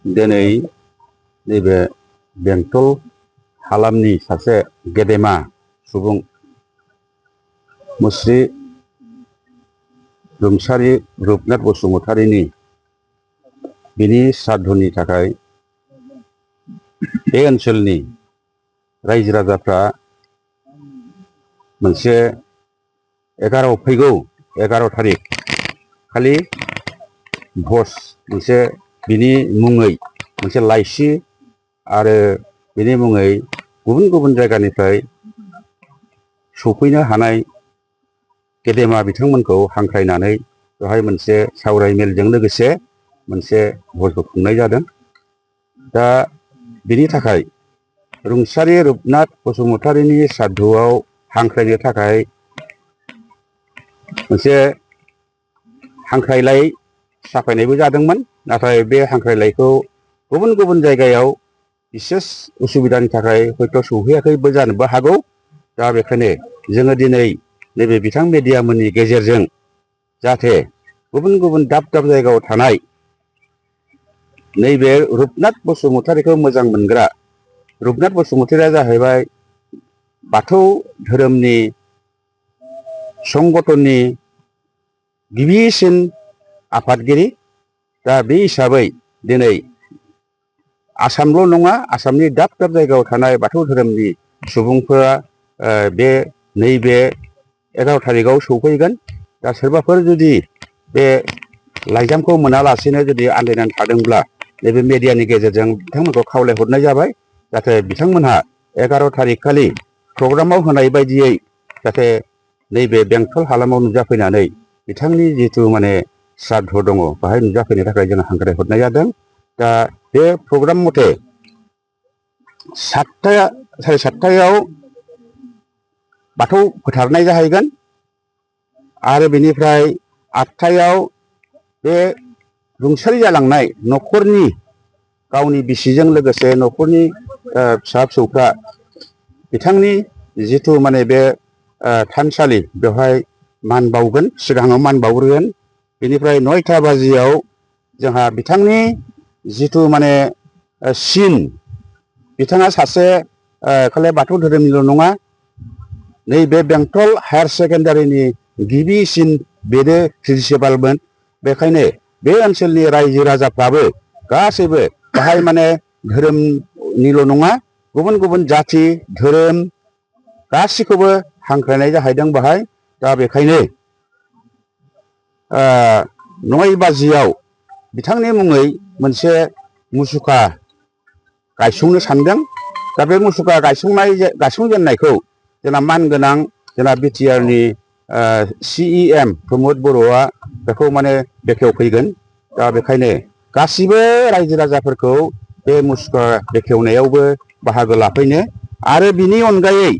दिनै नैबे बेंटल हालामनि सासे गेदेमा सुबुं मुस्रि रुंसारि रुपनाथ बसुमतारीनि बिनि श्राद्धनि थाखाय बे ओनसोलनि रायजो राजाफ्रा मोनसे फैगौ 11 थारिख खालि भज मोनसे बिनि मुङै मोनसे लाइसि आरो बिनि मुङै गुबुन गुबुन जायगानिफ्राय सफैनो हानाय गेदेमा बिथांमोनखौ हांख्रायनानै बेवहाय मोनसे सावराय मेलजों लोगोसे मोनसे भजबो खुंनाय जादों। दा बिनि थाखाय रुंसारि रुपनाथ बसुमतारीनि श्राद्धआव हांख्रायनो थाखाय मोनसे हांख्रायलाय साफायनायबो जादोंमोन। नाथाय बे हांख्रायलायखौ गुबुन गुबुन जायगायाव बिसेस उसुबिदानि थाखाय हयथ' सौहैयाखैबो जानोबो हागौ। दा बेखायनो जोङो दिनै नैबे बिथां मेडियामोननि गेजेरजों जाहाथे गुबुन गुबुन दाब दाब जायगायाव थानाय नैबे रुपनाथ बसुमतारीखौ मोजां मोनग्रा, रुपनाथ बसुमतारीया जाहैबाय बाथौ धोरोमनि संगठननि गिबिसिन आफादगिरि। दा बे हिसाबै दिनै आसामल' नङा, आसामनि दाब दाब जायगायाव थानाय बाथौ धोरोमनि सुबुंफोरा बे नैबे 11 थारिखआव सौफैगोन। दा सोरबाफोर जुदि बे लाइजामखौ मोनालासेनो जुदि आन्दायनानै थादोंब्ला नैबे मेडियानि गेजेरजों बिथांमोनखौ खावलायहरनाय जाबाय जाहाथे बिथांमोनहा 11 थारिख खालि प्रग्रामाव होनाय बायदियै जाहाथे नैबे बेंटल हालामाव नुजाफैनानै बिथांनि जिथु माने श्राद्ध दङ बाहाय नुजाफैनो थाखाय जों हांख्रायहरनाय जादों। दा बे प्रग्राम मथे 7:30 बाथौ फोथारनाय जाहैगोन आरो बेनिफ्राय 8टायाव बे रुंसारि जालांनाय न'खरनि गावनि बिसिजों लोगोसे न'खरनि फिसा फिसौफ्रा बिथांनि जिथु माने बे थानसालि बेवहाय मान बावगोन, सिगाङाव मान बावग्रोगोन। बेनिफ्राय 9टा बाजियाव जोंहा बिथांनि जिथु माने सिन, बिथाङा सासे खालि बाथौ धोरोमनिल' नङा, नैबे बेंटल हायार सेकेन्डारिनि गिबिसिन बेनो प्रिन्सिपालमोन। बेखायनो बे ओनसोलनि रायजो राजाफ्राबो गासैबो बाहाय माने धोरोमनिल' नङा, गुबुन गुबुन जाथि धोरोम गासिखौबो हांख्रायनाय जाहैदों बाहाय। दा बेखायनो 9 बाजियाव बिथांनि मुङै मोनसे मुसुखा गायसंनो सानदों। दा बे मुसुखा गायसंजेननायखौ जोंना मानगोनां जोंना बिटिआरनि CEM प्रमद बर'आ बेखौ माने बेखेवफैगोन। दा बेखायनो गासिबो रायजो राजाफोरखौ बे मुसुखा बेखेवनायावबो बाहागो लाफैनो आरो बिनि अनगायै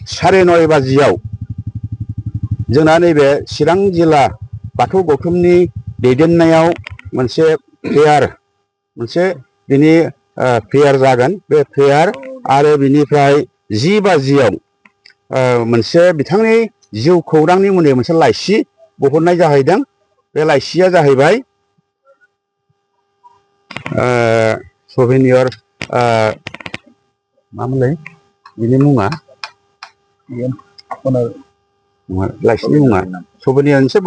9:30 बाजियाव जोंना नैबे चिरां जिल्ला बाथौ गौथुमनि दैदेननायाव मोनसे प्रेयार, मोनसे बिनि प्रेयार जागोन। बे प्रेयार आरो बिनिफ्राय 10 बाजियाव मोनसे बिथांनि जिउ खौरांनि मुङै मोनसे लाइसि बहननाय जाहैदों। बे लाइसिया जाहैबाय सभिनियर मामोनलाय बिनि मुङा, लाइसिनि मुङा सभिनियर मोनसे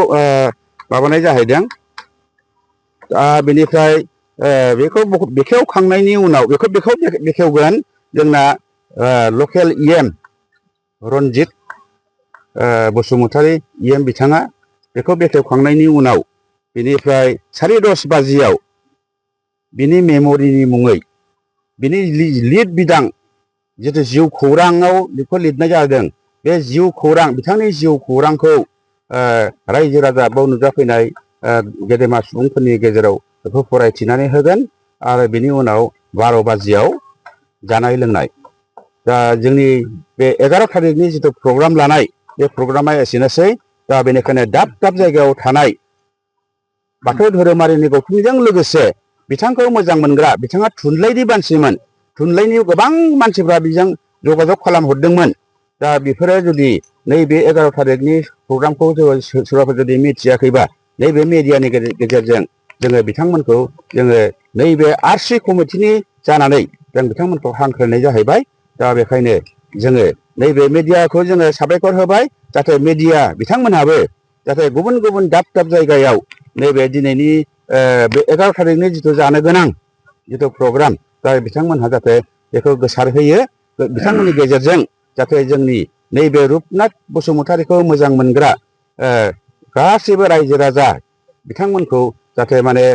माबानाय जाहैदों। दा बेनिफ्राय बेखौ बेखेवखांनायनि उनाव बेखौ बेखेवगोन जोंना लकेल EM रन्जित बसुमतारी EM बिथाङा। बेखौ बेखेवखांनायनि उनाव बेनिफ्राय 10:30 बाजियाव बिनि मेम'रिनि मुङै बिनि लिर बिदां जितु जिउ खौराङाव बेखौ लिरनाय जादों, बे जिउ खौरां, बिथांनि जिउ खौरांखौ रायजो राजा बाव नुजाफैनाय गेदेमा सुबुंफोरनि गेजेराव बेखौ फरायथिनानै होगोन आरो बिनि उनाव 12 बाजियाव जानाय लोंनाय। दा जोंनि बे 11 थारिखनि जिथु प्रग्राम लानाय बे प्रग्रामा एसेनोसै। दा बेनिखायनो दाब दाब जायगायाव थानाय बाथौ धोरोमारिनि गौथुमजों लोगोसे बिथांखौ मोजां मोनग्रा, बिथाङा थुनलाइनि मानसिमोन, थुनलाइनि गोबां मानसिफ्रा बिजों जगाजग खालामहरदोंमोन। दा बेफोरो जुदि नैबे 11 थारिखनि प्रग्रामखौ सोरबाफोर जुदि मिथियाखैबा नैबे मेडियानि गेजेरजों जोङो बिथांमोनखौ जोङो नैबे आरसि कमिटिनि जानानै जों बिथांमोनखौ हांख्रायनाय जाहैबाय। दा बेखायनो जोङो नैबे मिडियाखौ जोङो साबायखर होबाय जाहाथे मिडिया बिथांमोनहाबो जाहाथे गुबुन गुबुन दाब दाब जायगायाव नैबे दिनैनि बे 11 थारिखनि जिथु जानो गोनां जिथु प्रग्राम दा बिथांमोनहा जाहाथे बेखौ गोसारहोयो बिथांमोननि गेजेरजों जाहाथे जोंनि नैबे रुपनाथ बसुमतारीखौ मोजां मोनग्रा गासैबो रायजो राजा बिथांमोनखौ जाहाथे माने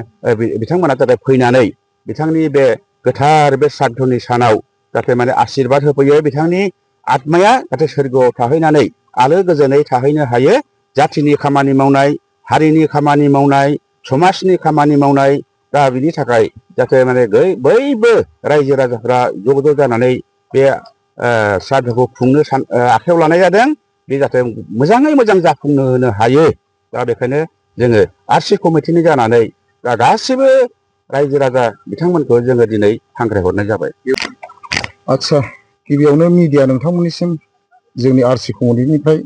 बिथांमोना जाहाथे फैनानै बिथांनि बे गोथार बे श्राद्धनि सानाव जाहाथे माने आशीर्बाद होफैयो बिथांनि आत्माया जाहाथे सोरगोआव थाहैनानै आलो गोजोनै थाहैनो हायो। जाथिनि खामानि मावनाय हारिनि खामानि मावनाय समाजनि खामानि मावनाय दा बिनि थाखाय जाहाथे माने बयबो रायजो राजाफ्रा ज' ज' जानानै बे श्राद्धखौ खुंनो आखायाव लानाय जादों। बे जाहाथे मोजाङै मोजां जाफुंनो होनो हायो। दा बेखायनो जोङो आरसि कमिटिनि जानानै दा गासिबो रायजो राजा बिथांमोनखौ जोङो दिनै हांख्रायहरनाय जाबाय। आच्छा, गिबियावनो मिडिया नोंथांमोननिसिम जोंनि आरसि कमिटिनिफ्राय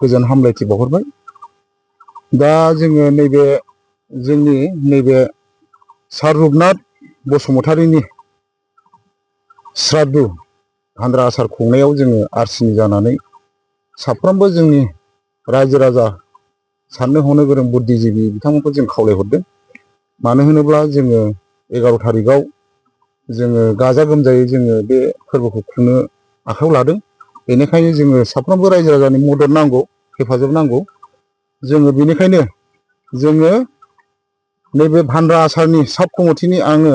गोजोन हामलायथि बावहरबाय। दा जोङो जोंनि नैबे सार रुपनाथ बसुमतारीनि श्राद्ध हानद्रा आसार खुंनायाव जोङो आरसिनि जानानै साफ्रोमबो जोंनि रायजो राजा साननो हनो गोरों बुद्धिजिबि बिथांमोनखौ जों खावलायहरदों। मानो होनोब्ला जोङो 11 थारिखआव जोङो गाजा गोमजायै जोङो बे फोरबोखौ खुंनो आखायाव लादों। बेनिखायनो जोङो साफ्रोमबो रायजो राजानि मदद नांगौ, हेफाजाब नांगौ। जोङो बेनिखायनो जोङो नैबे भानद्रा आसारनि साब कमिटिनि आङो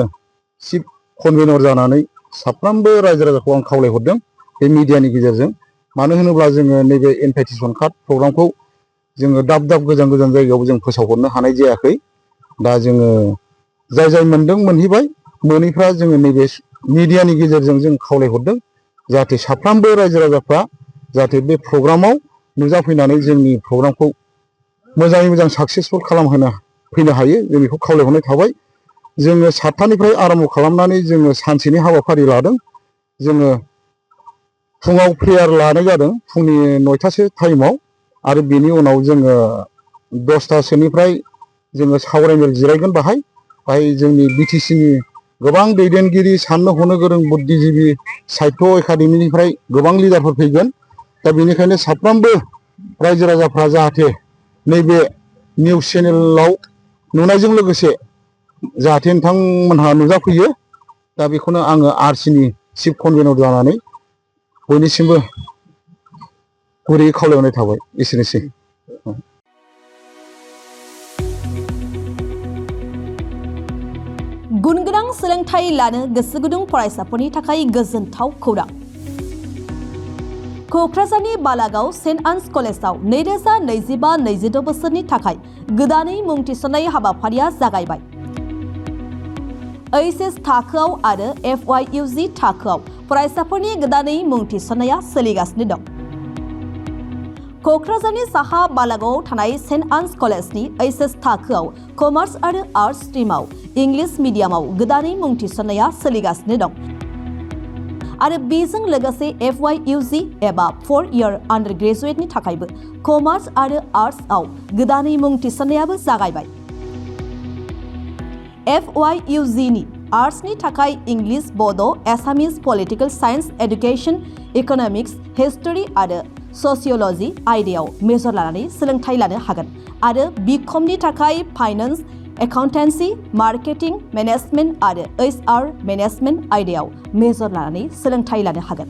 चिफ कनभेनर जानानै साफ्रोमबो रायजो राजाखौ आं खावलायहरदों बे मिडियानि गेजेरजों। मानो होनोब्ला जोङो नैबे इनभाइटेसन कार्ड प्रग्रामखौ जोङो दाब दाब गोजान गोजान जायगायाव जों फोसावहरनो हानाय जायाखै। दा जोङो जाय जाय मोनदों मोनहैबाय, मोनैफ्रा जोङो नैबे मिडियानि गेजेरजों जों खावलायहरदों जाहाथे साफ्रोमबो रायजो राजाफ्रा जाहाथे बे प्रग्रामाव नुजाफैनानै जोंनि प्रग्रामखौ मोजाङै मोजां साक्सेसफुल फैनो हायो। जों बेखौ खावलायहरनाय थाबाय। जोङो 7थानिफ्राय आरम्भ खालामनानै जोङो सानसेनि हाबाफारि लादों। जोङो फुङाव प्रेयार लानाय जादों फुंनि 9टासो टाइमाव, आरो बेनि उनाव जोङो 10टासोनिफ्राय जोङो सावरायमेल जिरायगोन। बाहाय जोंनि बिटिसिनि गोबां दैदेनगिरि, साननो हनो गोरों बुद्धिजिबि, साहित्य एकाडेमिनिफ्राय गोबां लिडारफोर फैगोन। दा बेनिखायनो साफ्रोमबो रायजो राजाफ्रा जाहाथे नैबे निउस चेनेलाव नुनायजों लोगोसे जाहाथे नोंथांमोनहा नुजाफैयो। दा बेखौनो आङो आरसिनि चिफ कनभेनर जानानै बयनिसिमबो गुरैयै खावलायहरनाय थाबाय। एसेनोसै। गुनगोनां सोलोंथाइ लानो गोसो गुदुं फरायसाफोरनि थाखाय गोजोनथाव खौरां। क'क्राझारनि बालागाव सेन्ट आन्स कलेजाव 2025-26 बोसोरनि थाखाय गोदानै मुं थिसननाय हाबाफारिया जागायबाय। HS थाखोआव आरो FYUG थाखोआव फरायसाफोरनि गोदानै मुं थिसननाया सोलिगासिनो दं। क'क्राझारनि साहा बालागावआव थानाय सेन्ट आन्स कलेजनि HS थाखोआव कमार्स आरो आर्ट्स स्ट्रिमाव इंलिश मिडियामाव गोदानै मुं थिसननाया सोलिगासिनो दं। आरो बेजों लोगोसे FYUG एबा 4 इयार आन्डार ग्रेजुएटनि थाखायबो कमार्स आरो आर्ट्सआव गोदानै मुं थिसननायाबो जागायबाय। FYUGनि आर्ट्सनि थाखाय English, Bodo', Assamese, political science, education, economics, history आरो ससिय'ल'जि आयदायाव मेजर लानानै सोलोंथाइ लानो हागोन। आरो BComनि थाखाय फाइनेन्स, एकाउन्टेन्सि, मार्केटिं, मेनेजमेन्ट आरो HR मेनेजमेन्ट आयदायाव मेजर लानानै सोलोंथाइ लानो हागोन।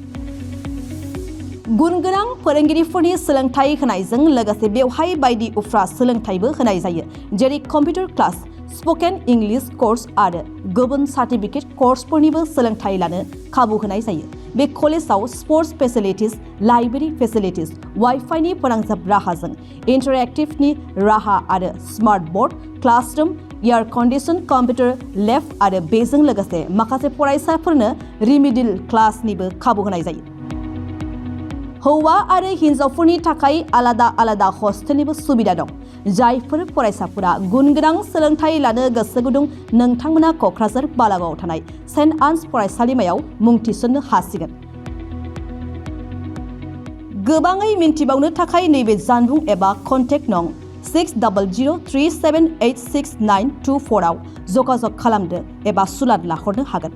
गुनगोनां फोरोंगिरिफोरनि सोलोंथाइ होनायजों लोगोसे बेवहाय बायदि उफ्रा सोलोंथाइबो होनाय जायो, जेरै computer class, spoken English course आरो गुबुन सार्टिफिकेट कर्सफोरनिबो सोलोंथाइ लानो खाबु होनाय जायो। बे कलेजाव स्पर्ट्स फेसिलिटिज, लाइब्रेरि फेसिलिटिज, वाइफाइनि फोनांजाब राहाजों इन्टारेक्टिभनि राहा आरो smart board, classroom, air condition computer lab आरो बेजों लोगोसे माखासे फरायसाफोरनो रिमिडिल क्लासनिबो खाबु होनाय जायो। हौवा आरो हिन्जावफोरनि थाखाय आलादा आलादा हस्टेलनिबो सुबिदा दं। जायफोर फरायसाफोरा गुनगोनां सोलोंथाइ लानो गोसो गुदुं नोंथांमोना क'क्राझार बालागावआव थानाय सेन्ट आन्स फरायसालिमायाव मुं थिसननो हासिगोन। गोबाङै मिन्थिबावनो थाखाय नैबे जानबुं एबा कन्टेक्ट नं 6003786924 आव जगाजग खालामदो एबा सुलाद लाहरनो हागोन।